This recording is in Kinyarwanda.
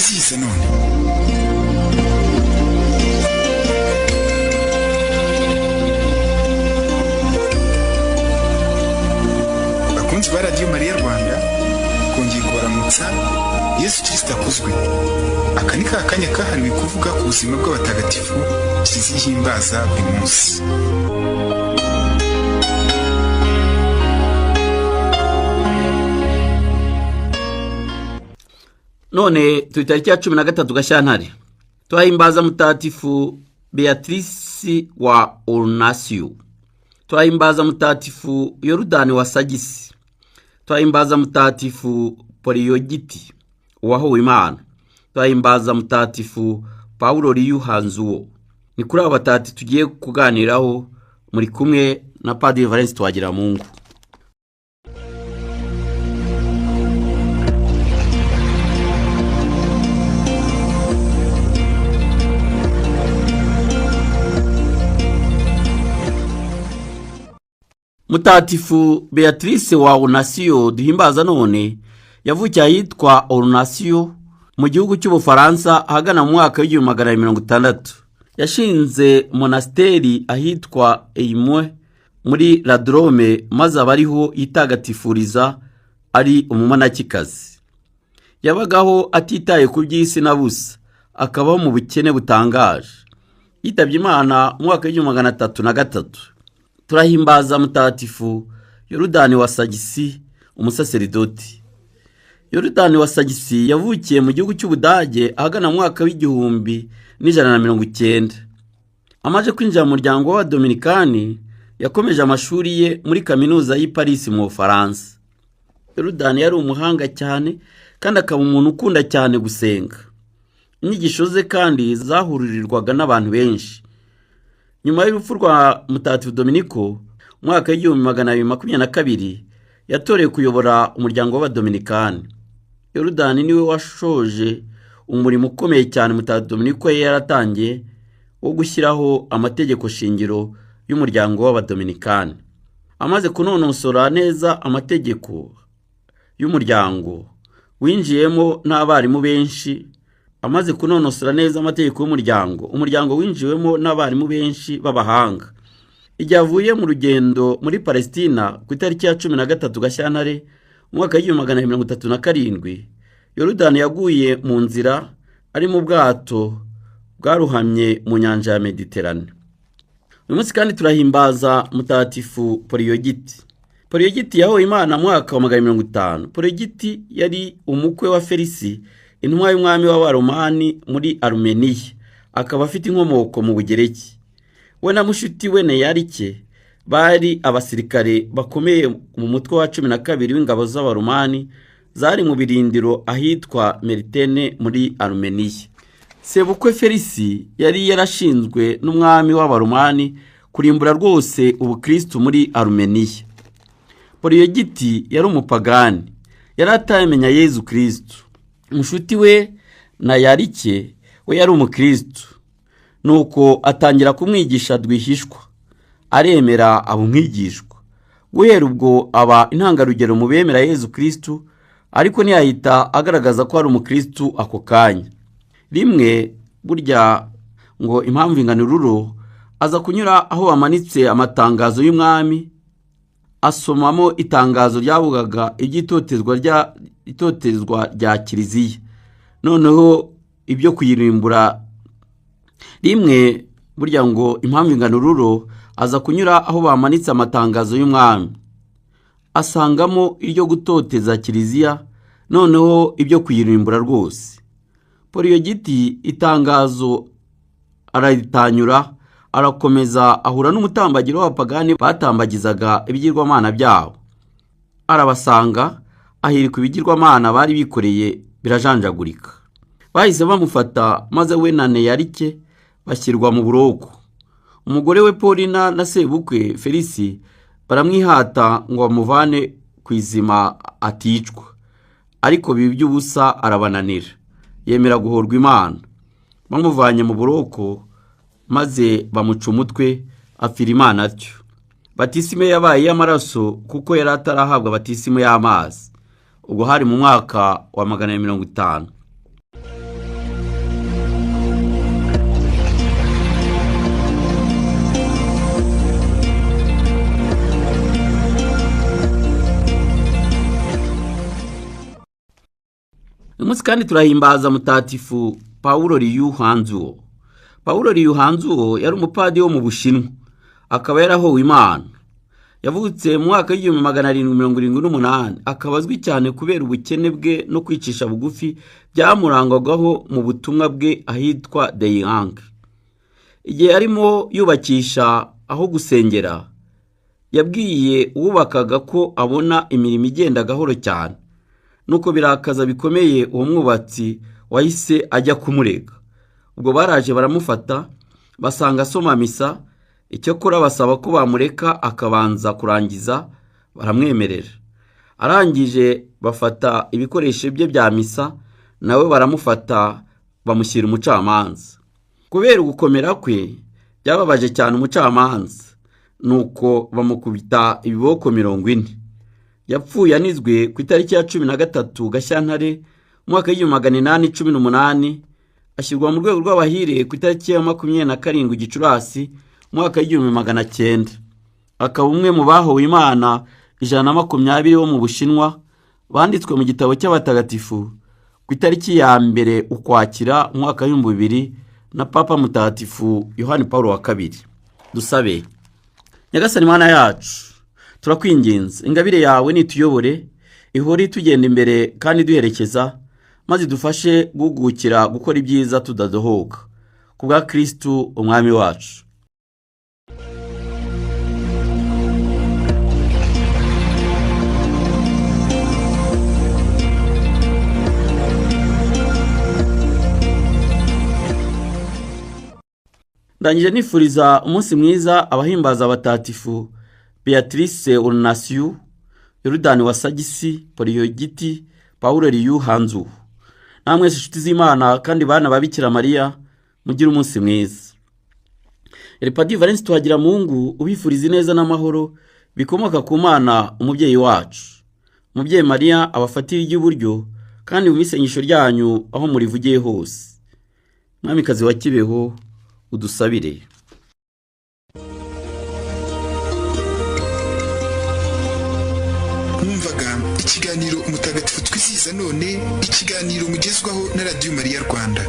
Twizihize none. Bakunzi ba Radiyo Mariya Rwanda, kongeye kubaramutsa. Yesu Kirisita akuzwe. Aka ni ka kanya kahariwe kuvuga ku buzima bw'abatagatifu Kiliziya ihimbaza buri munsi. None turi tariki ya 13 Gashyantare, turahimbaza Mutagatifu Beatrice wa Orunasiyo, turahimbaza Mutagatifu Yorudani wa Sagisi, turahimbaza Mutagatifu Poliyogiti uwahowe Imana, turahimbaza Mutagatifu Pawulo Riyuhanzuwo. Ni kuri abo batatu tugiye kuganiraho, muri kumwe na Padiri Valens Twagiramungu. Mutagatifu Beatrice wa Orunasiyo duhimbaza none yavukiye ahitwa Orunasiyo mu gihugu cy'Ubufaransa ahagana mu mwaka w'1260. Yashinze monasiteri ahitwa Eyimwe muri Ladrome, maze aba ariho yitagatifuriza ari umumonakikazi. Yabagaho atitaye ku by'isi na busa, akabaho mu bukene butangaje. Yitabye Imana mu mwaka w'1303. Turahimbaza Mutagatifu Yorudani wa Sagisi, umusaseridoti. Yorudani wa Sagisi yavukiye mu gihugu cy'Ubudage ahagana mu mwaka w'1190. Amaze kwinjira mu muryango w'Abadominikani, yakomeje amashuri ye muri kaminuza y'i Paris mu Bufaransa. Yorudani yari umuhanga cyane kandi akaba umuntu ukunda cyane gusenga. Inyigisho ze kandi zahururirwaga n'abantu benshi. Nyuma y'urupfu rwa Mutagatifu Dominiko mu mwaka w'1222, yatorewe kuyobora umuryango w'Abadominikani. Yorudani niwe washoje umurimo ukomeye cyane Mutagatifu Dominiko yari yaratangiye wo gushyiraho amategeko shingiro y'umuryango w'Abadominikani. Amaze kunonosora neza amategeko y'umuryango winjiyemo n'abarimu benshi, amaze kunonosora neza amategeko y'umuryango, umuryango winjiwemo n'abarimu benshi b'abahanga. Igihe avuye mu rugendo muri Palestina ku itariki ya 13 Gashyantare mu mwaka w'1237, Yorudani yaguye mu nzira ari mu bwato bwaruhamye mu nyanja ya Mediterane. Uyu munsi kandi turahimbaza Mutagatifu Poliyogiti. Poliyogiti yahowe Imana mu mwaka wa 450. Poliyogiti yari umukwe wa Felisi, intumwa y'umwami w'Abaromani muri Arumeniya, akaba afite inkomoko mu Bugereki. We na mushuti we Neyarike bari abasirikare bakomeye mu mutwe wa 12 w'ingabo z'Abaromani zari mu birindiro ahitwa Meritene muri Arumeniya. Sebukwe Felisi yari yarashinzwe n'umwami w'Abaromani kurimbura rwose ubukristu muri Arumeniya. Poliyogiti yari umupagani, yari atamenya Yezu Kristu. Mushuti we na Yarike we yari umukristu, nuko atangira kumwigisha rwihishwa, aremera aba umwigishwa. Guhera ubwo aba intangarugero mu bemera Yezu Kristu, ariko ntiyahita agaragaza ko ari umukristu ako kanya. Rimwe burya ngo impamvu ingana ururo, aza kunyura aho bamanitse amatangazo y'umwami, asomamo itangazo ryavugaga iby'itotezwa rya Kiliziya, noneho ibyo kuyirimbura. Rimwe burya ngo impamvu ingana ururo, aza kunyura aho bamanitse amatangazo y'umwami, asangamo iryo gutoteza Kiliziya, noneho ibyo kuyirimbura rwose. Poliyogiti itangazo araritanyura, arakomeza ahura n'umutambagiro w'abapagani batambagizaga ibigirwamana byabo, arabasanga ahirika ibigirwamana bari bikoreye birajanjagurika. Bahise bamufata, maze we na Neyarike bashyirwa mu buroko. Umugore we Polina na sebukwe Felisi baramwihata ngo bamuvane ku izima aticwa, ariko biba iby'ubusa, arabananira, yemera guhorwa Imana. Bamuvanye mu buroko maze bamuca umutwe, apfira Imana atyo. Batisimu ye yabaye iy'amaraso kuko yari atarahabwa batisimu y'amazi. Ubwo hari mu mwaka wa 450. Uyu munsi kandi turahimbaza mutagatifu Pawulo Liu Hanzuo. Pawulo Liu Hanzuo yari umupadiri wo mu Bushinwa, akaba yarahowe Imana. Yavutse mu mwaka w'1778, akaba azwi cyane kubera ubukene bwe no kwicisha bugufi byamurangwagaho mu butumwa bwe ahitwa Deyang. Igihe arimo yubakisha aho gusengera, yabwiye uwubakaga ko abona imirimo igenda gahoro cyane, nuko birakaza bikomeye uwo mwubatsi wahise ajya kumurega. Ubwo baraje baramufata, basanga asoma misa, icyakora basaba ko bamureka akabanza kurangiza, baramwemerera. Arangije bafata ibikoresho bye bya misa, nawe baramufata bamushyira umucamanza. Kubera ugukomera kwe byababaje cyane umucamanza, nuko bamukubita ibiboko 40. Yapfuye anizwe ku itariki ya 13 Gashyantare umwaka w'1818, ashyirwa mu rwego rw'abahire ku itariki ya 27 Gicurasi umwaka w'1900. Akaba umwe mu bahowe Imana 120 bo mu Bushinwa banditswe mu gitabo cy'abatagatifu ku itariki ya 1 Ukwakira umwaka w'2000 na Papa Mutagatifu Yohani Paulo wa II. Dusabe. Nyagasani Mana yacu, turakwinginze ingabire yawe nituyobore, ihore itugenda imbere kandi iduherekeza, maze idufashe guhugukira gukora ibyiza tudadohoka, ku bwa Kristu umwami wacu. Ndangije nifuriza umunsi mwiza abahimbaza abatagatifu Beatrice Onasiyo, Yorodani wa Sagisi, Poliyogiti, Pawulo Liu Hanzu. Namwe inshuti z'Imana kandi bana ba Bikira Mariya, mugire umunsi mwiza. Padiri Valens Twagiramungu ubifuriza ineza n'amahoro bikomoka ku Mana umubyeyi wacu. Umubyeyi Mariya abafatire iry'iburyo kandi mu isengesho ryanyu aho murivugiye hose. Mwamikazi wa Kibeho, udusabire. Mwumvaga ikiganiro Umutagatifu twizihiza none, ikiganiro mugezwaho na Radiyo Mariya Rwanda.